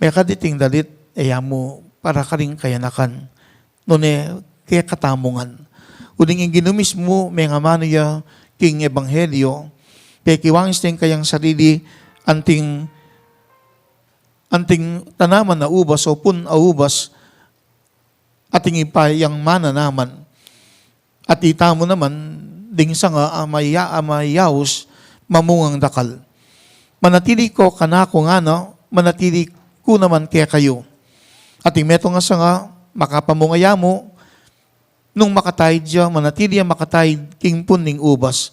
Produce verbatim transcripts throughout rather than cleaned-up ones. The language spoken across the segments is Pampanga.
Mekad iting dalit, e ya mu para karing kayanakan, nune kekatamu ngan. Uling ing Ginu mismu mengamanu ya king ebanghelyo, pekiwangis ne ing kayang sarili anting, anting tanaman a ubas o pun a ubas, ating Ibpa yang mananaman. At itamu naman ding sanga a maya-, a mayaus mamungang dakal. Manatili ko kanaku ngana, manatili ku naman kekayu. Ating metung a sanga makapamunga ya mu, nung makataid ya, manatili yang makataid king pun ning ubas.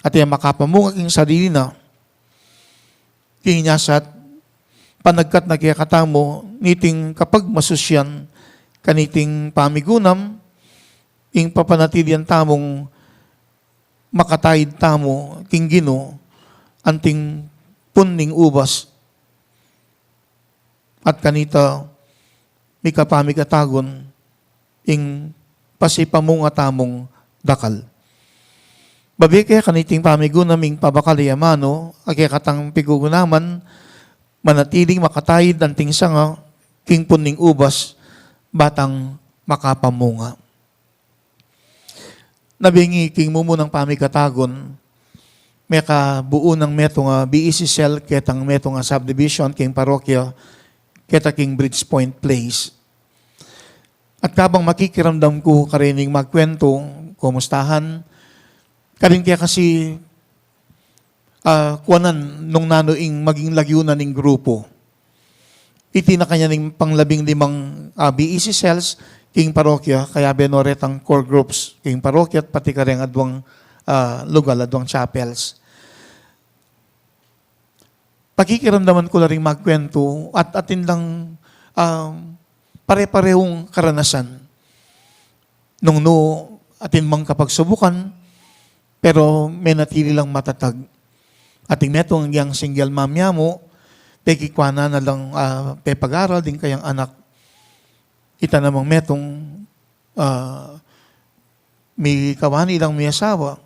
At yang makapamunga king sarili na, king inya sat, panagkat na kekatamu niting kapagmasusyan kaniting pamigunam, ing papanatilian tamung makataid tamu king Ginu, anting pun ning ubas, at kanita mikapamikatagun ing pasipamunga tamung dakal. Babe kaya kaniting pamigunam ing pabakal ya amanu a kekatang pigugunaman, manatiling makataid anting sanga king pun ning ubas, batang makapamunga. Nabingi king mumunang pamikatagun, mekabuu nang metung a B E C cell ketang metung a subdivision king parokya, keta king Bridge Point Place. At kabang makikiramdam ku karening magkwentu, kumustahan, karin ke kasi, ah, kuanan nung nanu ing maging lagyu na ning grupu. Iti na kanyan ing panglabing limang, ah, B E C cells king parokya, kaya beno retang core groups king parokya at pati kareng adwang, ah, lugal, adwang chapels. Pakikiramdaman ku la ring magkwentu at atin lang, um, pare-parehung karanasan. Nung nu atin mang kapagsubukan, pero menatili lang matatag. Ating metung yang single mom ya mu, pekikuanan na lang, ah, pepag-aral ding kayang anak. Ita namang metung, ah, mikawani lang miyasawa,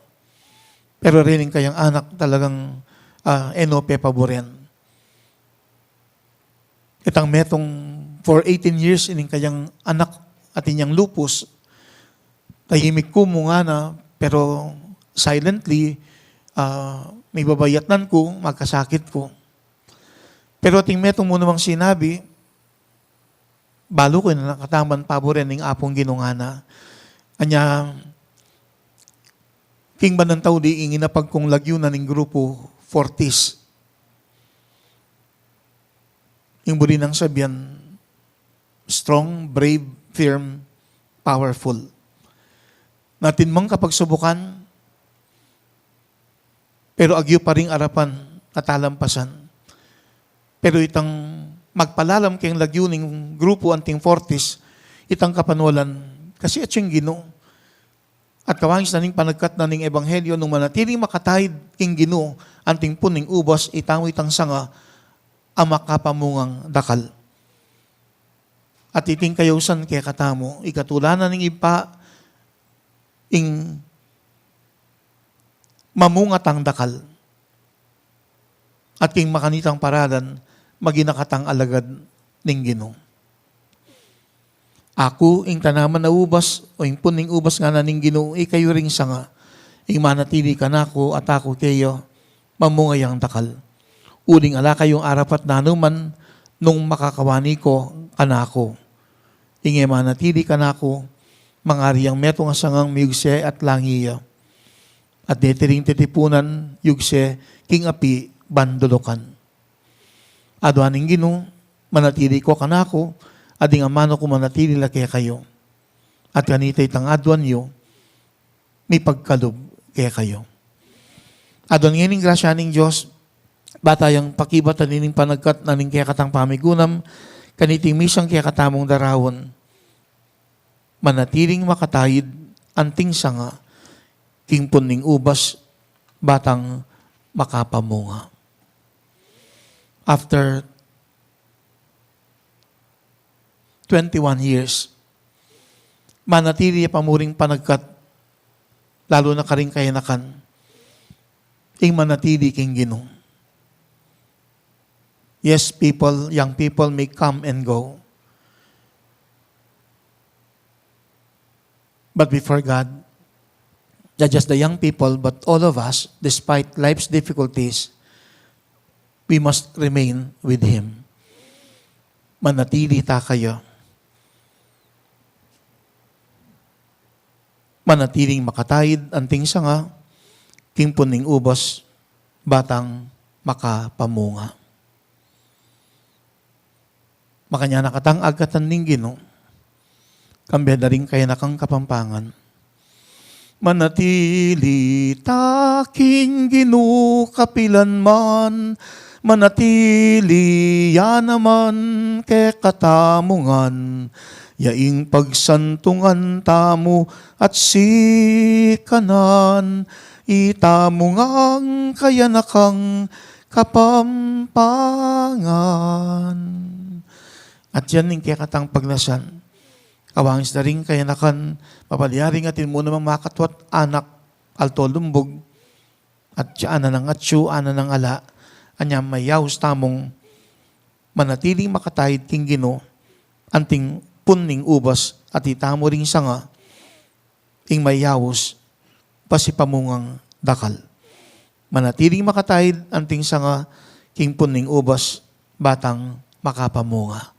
pero rening kayang anak talagang, ah, e no pepaburen. Itang metung for eighteen years ining kayang anak atin yang lupus, tahimik ku mu ngana, pero silently, ah, mibabayatnan ku, magkasakit ku. Pero ating metung mu namang sinabi, balu ku ing kataman paburen ning Apung Ginu ngana. Anya, king banantau di ing inapag kung lagyu na ning grupu Fortis. Ing buri nang sabian, strong, brave, firm, powerful. Atin mang kapagsubukan, pero agyu pa ring arapan at talampasan. Pero itang magpalalam keng lagyu ning grupu anting Fortis, itang kapanwalan, kasi atyu ing Ginu. At kawangis na ning panagkat na ning ebanghelyo, nung manatiling makataid king Ginu, anting pun ning ubas, itamu itang sanga a makapamungang dakal. At iting kayausan kekatamu, ikatula na ning Ibpa, ing mamunga tang dakal. At king makanitang paralan, maging na katang alagad ning Ginu. Aku, ing tanaman a ubas, o ing pun ning ubas ngana ning Ginu, ikayu ring sanga, ing manatili kanaku at aku keya, mamunga yang dakal. Uling ala kayung arapat na numan nung makakawani ko kanaku. Ing e manatili kanaku, mangari yang metung a sangang miyugse at langi ya. At deti ring titipunan, yugse king api ban dulukan. Aduan ning Ginu, manatili ko kanaku, at ding amanu ku manatili la kekayu. At kanita itang aduan yu, mipagkalub kekayu. Aduan ngeni ing grasya ning Dios, ba tayang pakibatan ining panagkat na ning kekatang pamigunam, kaniting misang kekatamung daraun, manatiling makataid anting sanga king pun ning ubas, batang makapamunga. After twenty-one years, manatili ya pa mu ring panagkat, lalu na karing kayanakan, ing manatili king Ginu. Yes, people, young people may come and go. But before God, not just the young people, but all of us, despite life's difficulties, we must remain with Him. Manatili ta kaya. Manatiling makataid anting sanga, king pun ning ubas, ba tang makapamunga. Makanyan na katang agkatan ning Ginu, kambe da ring kayanakang Kapampangan. Manatili ta king Ginu kapilan man, manatili ya naman kekatamu ngan, ya ing pagsantungan tamu at sikanan, itamu ngang kayanakang Kapampangan. At yan ing kekatang pagnasan. Kawangis da ring kayanakan, mapalyaring atin mu namang makatwa't anak, alto lumbug, at ya anan nang atyu, anan nang ala, anya mayaus tamung manatiling makataid king Ginu, anting pun ning ubas, at itamu ring sanga, ing mayaus, pasipamungang dakal. Manatiling makataid anting sanga, king pun ning ubas, ba tang makapamunga.